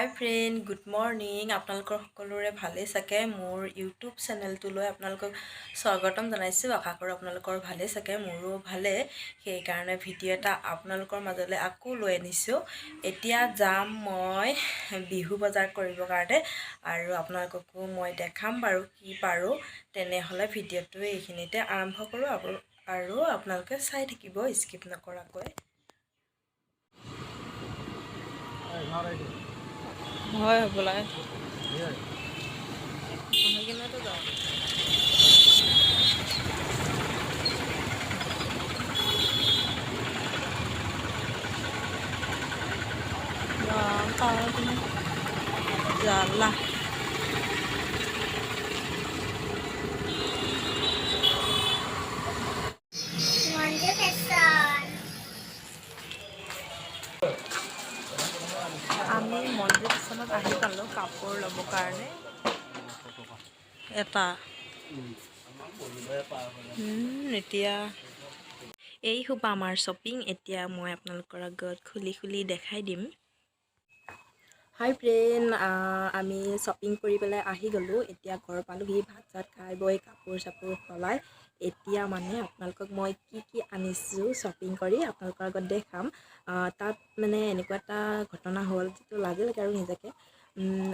হাই friend, good morning. আপোনালোকৰ সকলোৰে ভালেই চাগে। মোৰ ইউটিউব চেনেলটোলৈ আপোনালোকক স্বাগতম জনাইছোঁ। আশা কৰোঁ আপোনালোকৰ ভালেই চাগে, মোৰো ভালে। সেইকাৰণে ভিডিঅ' এটা আপোনালোকৰ মাজলৈ আকৌ লৈ আনিছোঁ। এতিয়া যাম মই বিহু বজাৰ কৰিবৰ কাৰণে আৰু আপোনালোককো মই দেখাম বাৰু কি পাৰোঁ। তেনেহ'লে ভিডিঅ'টো এইখিনিতে আৰম্ভ কৰোঁ আৰু আপোনালোকে চাই থাকিব স্কিপ নকৰাকৈ। হয়, হ'বলা। সেইখিনিতে যাওঁ। জ্বালা। মঞ্জু ফেশ্বন। আমি মঞ্জু ফেশ্বনত আহি পালোঁ কাপোৰ ল'বৰ কাৰণে এটা। এতিয়া এই সোপা আমাৰ শ্বপিং। এতিয়া মই আপোনালোকৰ আগত খুলি খুলি দেখাই দিম। হাই ফ্ৰেণ্ড, আমি শ্বপিং কৰি পেলাই আহি গ'লোঁ। এতিয়া ঘৰ পালোহি, ভাত চাত খাই বৈ কাপোৰ চাপোৰ সলাই এতিয়া মানে আপোনালোকক মই কি কি আনিছোঁ শ্বপিং কৰি আপোনালোকৰ আগত দেখাম। তাত মানে এনেকুৱা এটা ঘটনা হ'ল যিটো লাজে লাগে আৰু নিজকে।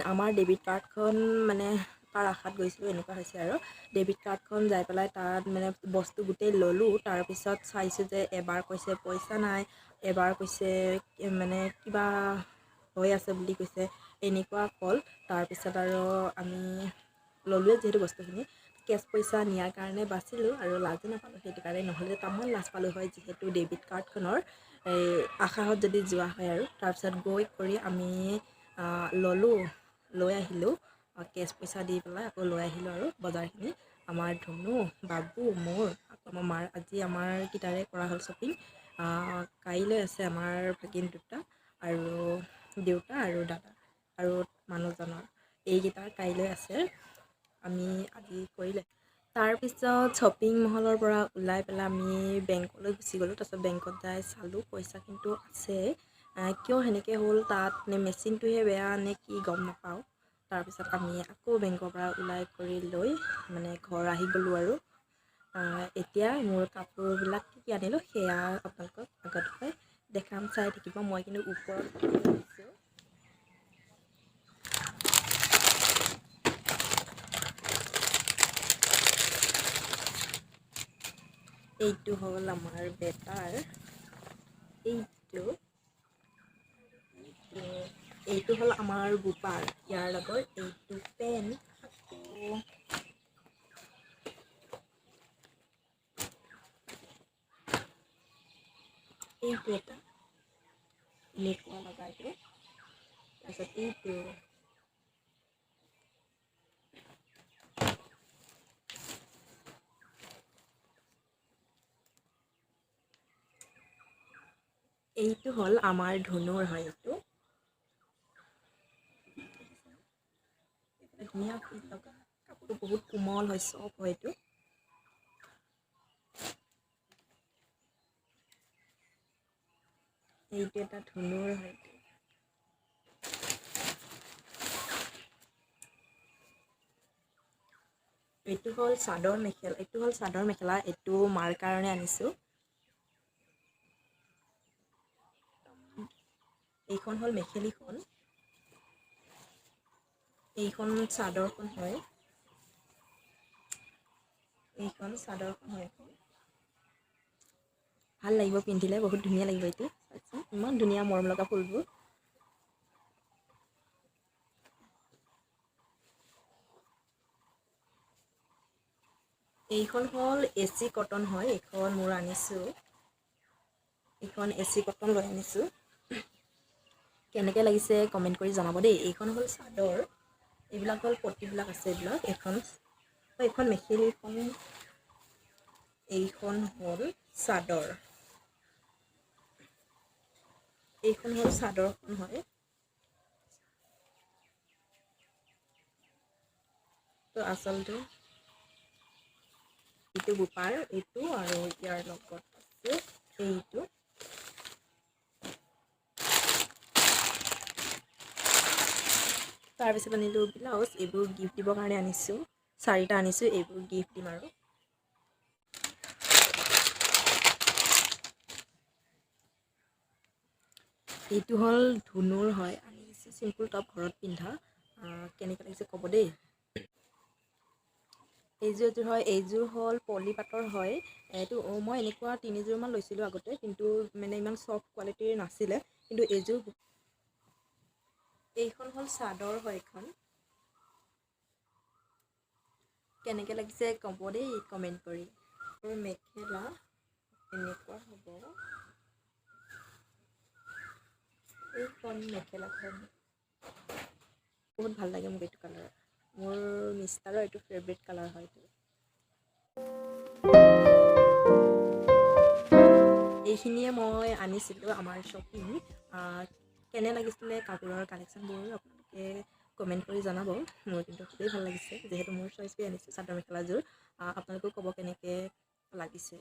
আমাৰ ডেবিট কাৰ্ডখন মানে তাৰ আশাত গৈছিলোঁ, এনেকুৱা হৈছে আৰু ডেবিট কাৰ্ডখন যাই পেলাই তাত মানে বস্তু গোটেই ল'লোঁ। তাৰপিছত চাইছোঁ যে এবাৰ কৈছে পইচা নাই, এবাৰ কৈছে মানে কিবা হৈ আছে বুলি কৈছে, এনেকুৱা কল। তাৰপিছত আৰু আমি ল'লোৱে যিহেতু বস্তুখিনি, কেছ পইচা নিয়াৰ কাৰণে বাচিলোঁ আৰু লাজো নাপালোঁ সেইটো কাৰণে। নহ'লে তামাম লাজ পালোঁ হয়, যিহেতু ডেবিট কাৰ্ডখনৰ এই আশাহত যদি যোৱা হয়। আৰু তাৰপিছত গৈ কৰি আমি ল'লোঁ, লৈ আহিলোঁ কেছ পইচা দি পেলাই আকৌ লৈ আহিলোঁ। আৰু বজাৰখিনি আমাৰ ধুনু, বাবু, মোৰ, আকৌ আমাৰ মাৰ, আজি আমাৰ কেইটাৰে কৰা হ'ল শ্বপিং। কাইলৈ আছে আমাৰ ভাগিন দুটা আৰু দেউতা আৰু দাদা আৰু মানুহজনৰ, এইকেইটাৰ কাইলৈ আছে, আমি আজি কৰিলে। তাৰপিছত শ্বপিং মহলৰ পৰা ওলাই পেলাই আমি বেংকলৈ গুচি গ'লোঁ। তাৰপিছত বেংকত যাই চালোঁ, পইচা কিন্তু আছে। কিয় সেনেকৈ হ'ল তাত, নে মেচিনটোহে বেয়া নে কি গম নাপাওঁ। তাৰপিছত আমি আকৌ বেংকৰ পৰা ওলাই কৰি লৈ মানে ঘৰ আহি গ'লোঁ। আৰু এতিয়া মোৰ কাপোৰবিলাক কি কি আনিলোঁ সেয়া আপোনালোকক আগতকৈ দেখাম, চাই থাকিব। মই কিন্তু ওপৰত দিছোঁ। এইটো হ'ল আমাৰ বেটাৰ, এইটো এইটো হ'ল আমাৰ বোপাৰ, ইয়াৰ লগৰ এইটো পেণ্ট। আকৌ এইটো এটা এনেকুৱা লগা এইটো। তাৰপিছত এইটো এইটো হ'ল আমাৰ ধুনুৰ হয়। এইটো ধুনীয়া ফিট লগা কাপোৰটো, বহুত কোমল হয়, চফ্ট হয় এইটো। এইটো এটা ধুনুৰ হয় এইটো। এইটো হ'ল চাদৰ মেখেলা, এইটো হ'ল চাদৰ মেখেলা। এইটো মাৰ কাৰণে আনিছোঁ। এইখন হ'ল মেখেলিখন, এইখন চাদৰখন হয়, এইখন চাদৰখন হয়। এখন ভাল লাগিব পিন্ধিলে, বহুত ধুনীয়া লাগিব এইটো। চাওকচোন, ইমান ধুনীয়া মৰম লগা ফুলবোৰ। এইখন হ'ল এ চি কটন হয়, এইখন মোৰ আনিছোঁ। এইখন এ চি কটন লৈ আনিছোঁ। কেনেকৈ লাগিছে কমেণ্ট কৰি জনাব দেই। এইখন হ'ল চাদৰ, এইবিলাক হ'ল পটিবিলাক আছে এইবিলাক। এইখন এইখন মেখেলিখন, এইখন হ'ল চাদৰ, এইখন হ'ল চাদৰখন হয়। তো আচলতে এইটো বোপাৰ এইটো, আৰু ইয়াৰ লগত আছে এইটো। তাৰপিছত আনিলোঁ ব্লাউজ। এইবোৰ গিফ্ট দিবৰ কাৰণে আনিছোঁ, চাৰিটা আনিছোঁ, এইবোৰ গিফ্ট দিম। আৰু এইটো হ'ল ধুনুৰ হয়, আনিছোঁ চিম্পুল টপ ঘৰত পিন্ধা। কেনেকুৱা লাগিছে ক'ব দেই। এইযোৰ এযোৰ হয়, এইযোৰ হ'ল পলি পাটৰ হয়। এইটো মই এনেকুৱা তিনিযোৰমান লৈছিলোঁ আগতে, কিন্তু মানে ইমান চফ্ট কোৱালিটিৰ নাছিলে। কিন্তু এইযোৰ, এইখন হ'ল চাদৰ হয়। এইখন কেনেকৈ লাগিছে ক'ব দেই কমেণ্ট কৰি। আৰু মেখেলা এনেকুৱা হ'ব, এইখন মেখেলাখন বহুত ভাল লাগে মোক এইটো কালাৰ। মোৰ মিষ্টাৰৰ এইটো ফেভৰেট কালাৰ হয় এইটো। এইখিনিয়ে মই আনিছিলোঁ আমাৰ শ্বপিং। কেনে লাগিছিলে কাপোৰৰ কালেকশ্যনবোৰ আপোনালোকে কমেণ্ট কৰি জনাব। মোৰ কিন্তু খুবেই ভাল লাগিছে, যিহেতু মোৰ চইচ কৰি আনিছোঁ চাদৰ মেখেলাযোৰ। আপোনালোকেও ক'ব কেনেকৈ লাগিছে।